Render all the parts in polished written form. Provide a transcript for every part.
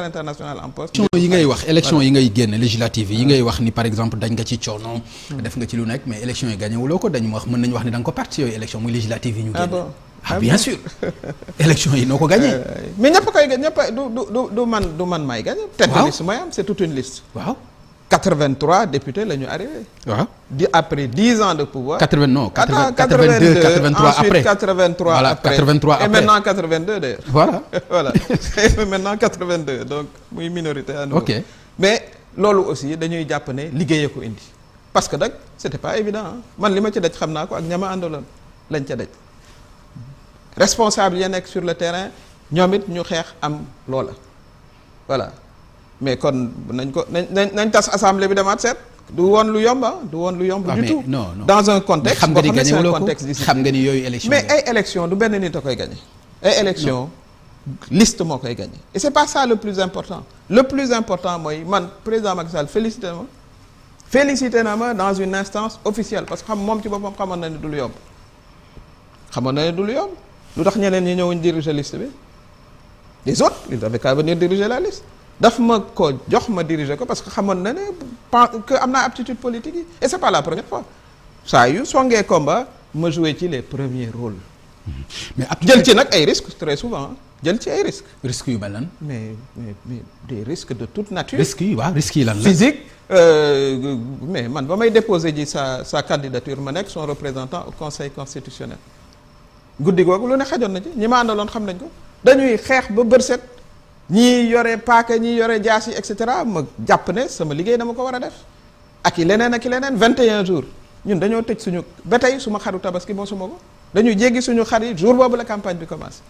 international en poste. élection yi ngay wax élection yi ngay génn législative yi ngay wax ni par exemple dañ nga ci coono. def nga ci lu nekk mais élection yi gagné wuloo ko dañu wax mën nañu wax ni da nga ko perte yooyu élection muy législative yi ñu génn. ah bien sûr. élection yi noo ko gagné. mais ñëpp koy gagné ñëpp du man may gagné. tête de liste may am c'est toute une liste. waaw. 83 députés la ñu arrivé. waaw. Après 10 ans de pouvoir. 82 83 après. 83 voilà, après. 83 après. Et maintenant 82 d'ailleurs. Voilà. Voilà. Et maintenant 82 donc muy minorité à nouveau. Ok. Mais loolu aussi dañuy jàpp ne liggéeyee ko indi. Parce que nag c'était pas évident man li ma ci daj xam naa ko ak ñama àndaloon lañ ca daj. Responsable ya nekk sur le terrain ñoom it ñu xeex am loola voilà. Mais kon nañ tas assemblée bi demaat seet du woon lu yomb du woon lu yomb du tout non dans un contexte xam nga ni gagné wuloo ko difficile xam nga ni yooyu élection mais ay élection du benn nit a koy gagné ay élection liste moo koy gagné et c'est pas ça le plus important mooy man président Macky Sall félicité na ma dans une instance officielle parce que xam moom ci boppam xamoon na ne du lu yomb lu tax ñeneen ñi ñëwuñ diriger liste bi les autres ils avaient qu'à venir diriger la liste daf ma ko jox ma diriger ko parce que xamoon na ne que am naa aptitude politique yi et c'est pas la première fois saa yu songee combat ma joué ci les premiers rôles. mais jël ci nag ay risques très souvent jël ci ay risques. risques yu mel nan. mais des risques de toute nature. risques yi waaw risques yi lan la. physique mais man ba may déposer ji sa candidature ma nekk son représentant au conseil constitutionnel. guddi googu lu ne xajoon na ci ñi ma àndaloon xam nañ ko dañuy xeex ba bërset ñii yore paaka ñii yore jaas yi et cetera ma jàpp ne sama liggéey dama ko war a def ak i leneen 21 jours ñun dañoo tëj suñu ba tey suma xaru tabaski moo suma ko dañuy jéggi suñu xar yi jour boobu la campagne bi commencé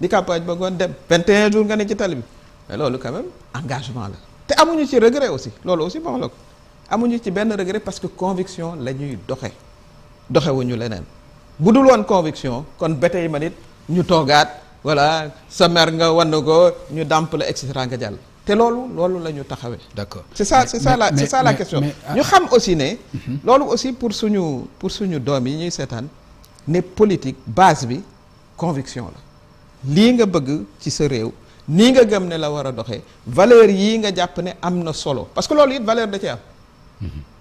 di campagne ba ngoon dem 21 jours nga ne ci tali bi mais loolu quand même engagement la te amuñu ci regret aussi loolu aussi bon la ko amuñu ci benn regret parce que conviction la ñuy doxewuñu leneen bu dul woon conviction kon ba tey ma nit ñu toogaat voilà sa mer nga wan ko ñu dàmp la et cetera nga jàll te loolu la ñu taxawee. D'accord. c'est ça la question ñu xam aussi ne loolu aussi pour suñu doom yi ñuy seetaan ne politique base bi conviction la lii nga bëgg ci sa réew nii nga gëm ne la war a doxee valeur yii nga jàpp ne am na solo parce que loolu it valeur da cee am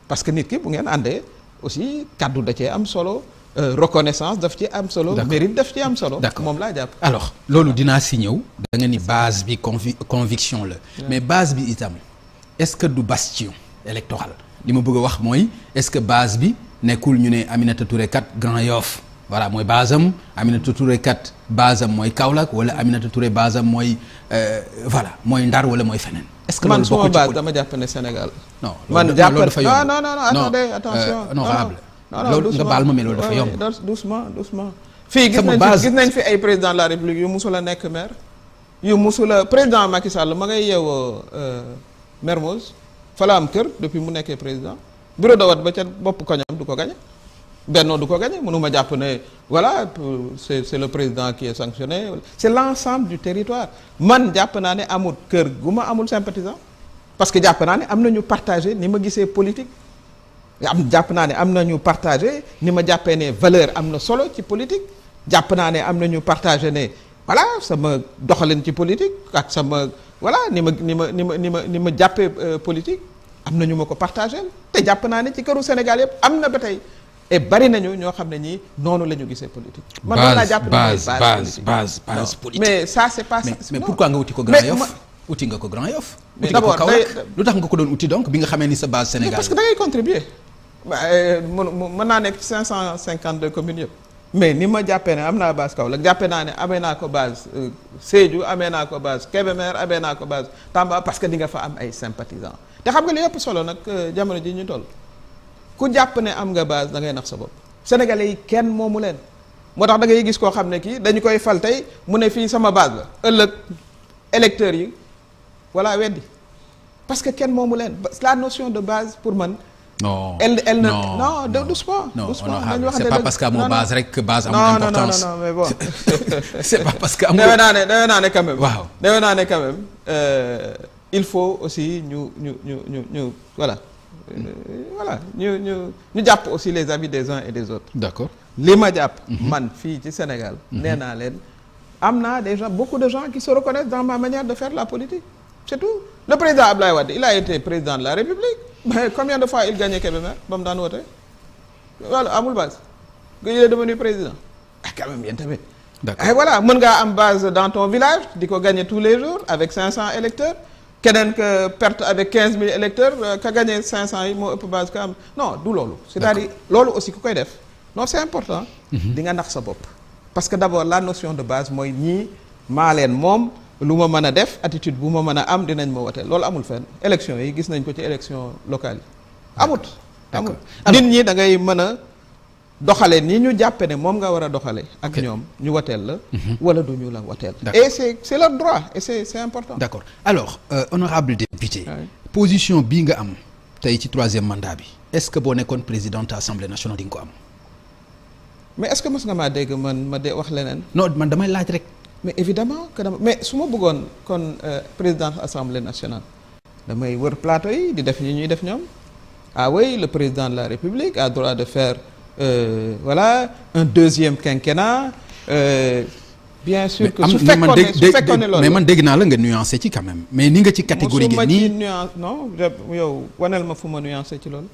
parce que nit ki bu ngeen àndee aussi kaddu da cee am solo reconnaissance daf ci am solo. mérite daf ci am solo. moom laa jàpp. alors loolu dinaa si ñëw. da nga ni base bi conviction la. mais base bi itam est-ce que du bastion électoral. li ma bëgg a wax mooy est-ce que base bi nekkul ñu ne Aminata Touré kat Grand Yoff voilà mooy base am Aminata Touré kat base am mooy Kaolack wala Aminata Touré base am mooy voilà mooy Ndar wala mooy feneen. est-ce que loolu bokk ci man suma base dama jàpp ne Sénégal. non man jàpp loolu dafa yomb non attendez attention honorable loolu nga baal ma mais loolu dafa yomb. doucement fii gis nañ fi ay président de la république yu musula nekk maire yu musula président Macky Sall ma ngay yeewoo Mermoz fa la am kër depuis mu nekkee président bureau de vote ba ca bopp koñam du ko gañe Benno du ko gañe mënuma jàpp ne voilà c'est le président qui est sanctionné c'est l'ensemble du territoire man jàpp naa ne amul kër gu ma amul sympathisant parce que jàpp naa ne am na ñu partagé ni ma gisee politique jàpp naa ne am na ñu partagé ni ma jàppee ne valeur am na solo ci politique jàpp naa ne am na ñu partagé ne voilà sama doxalin ci politique ak sama voilà ni ma jàppee politique am na ñu ma ko partagé te jàpp naa ne ci këru Sénégal yëpp am na ba tey et bari nañu ñoo xam ne ñii noonu la ñu gisee politique. man loolu laa jàpp ne base politique. mais ça c'est pas ça. mais pourquoi nga wuti ko Grand Yoff uti nga ko Grand Yoff. mais d'abord lu tax nga ko doon uti donc bi nga xamee ni sa base Sénégal. parce que da ngay contribuer. mën naa nekk ci 552 communes yëpp mais ni ma jàppee ne am naa base Kaolack jàppee naa ne amee naa ko base Sédhiou amee naa ko base Kébémer amee naa ko base Tamba parce que di nga fa am ay sympathisants te xam nga li ëpp solo nag jamono ji ñu toll ku jàpp ne am nga base da ngay nax sa bopp sénégalais yi kenn moomu leen moo tax da ngay gis koo xam ne kii dañu koy fal tey mu ne fii sama base la ëllëg électeurs yi voilà weddi parce que kenn moomu leen la notion de base pour man. non doucement. c'est pas parce que amoo base rek que base amul importance. non mais bon. c'est pas parce que amoo. defe naa ne quand même. waaw defe naa ne quand même il faut aussi ñu voilà. voilà ñu jàpp aussi les avis des uns et des autres. d'accord li ma jàpp. man fii ci Sénégal. nee naa leen am naa des gens beaucoup de gens qui se reconnaissent dans ma manière de faire la politique c'est tout le président Abdoulaye Wade il a été président de la République mais combien de fois il gagnait Kébémer ba mu daan woote voilà amul base il est devenu président quand même yéen tamit et voilà mën ngaa am base dans ton village di ko gagner tous les jours avec 500 électeurs keneen que perte avec 15 000 électeurs ka gagné 500 yi moo ëpp base ka am non du loolu c'est-à-dire loolu aussi ku koy def non c'est important di nga nax sa bopp parce que d'abord la notion de base mooy ñii maa leen moom lu ma mën a def attitude bu ma mën a am dinañ ma woteel loolu amul fenn élection yi gis nañ ko ci élection locale yi amut nit ñi da ngay mën a doxale ni ñu jàppe ne moom nga war a doxale ak ñoom ñu woteel la wala du ñu la woteel et c'est leur droit et c'est important d'accord alors honorable député position bii nga am tey ci 3e mandat bi est-ce que boo nekkoon présidente assemblée nationale di nga ko am mais est-ce que mos nga maa dégg ma de wax leneen non man damay laaj rek mais évidemment que mais su ma bëggoon kon président assemblée nationale damay wër plateau yi di def yi ñuy def ñoom ah oui le président de la République a droit de faire voilà un 2e quinquennat bien sûr que su fekkoon ne loolu mais man dégg naa la nga nuancé ci quand même mais ni nga ci catégorique nii nuance non yow waneel ma fu ma nuancé ci loolu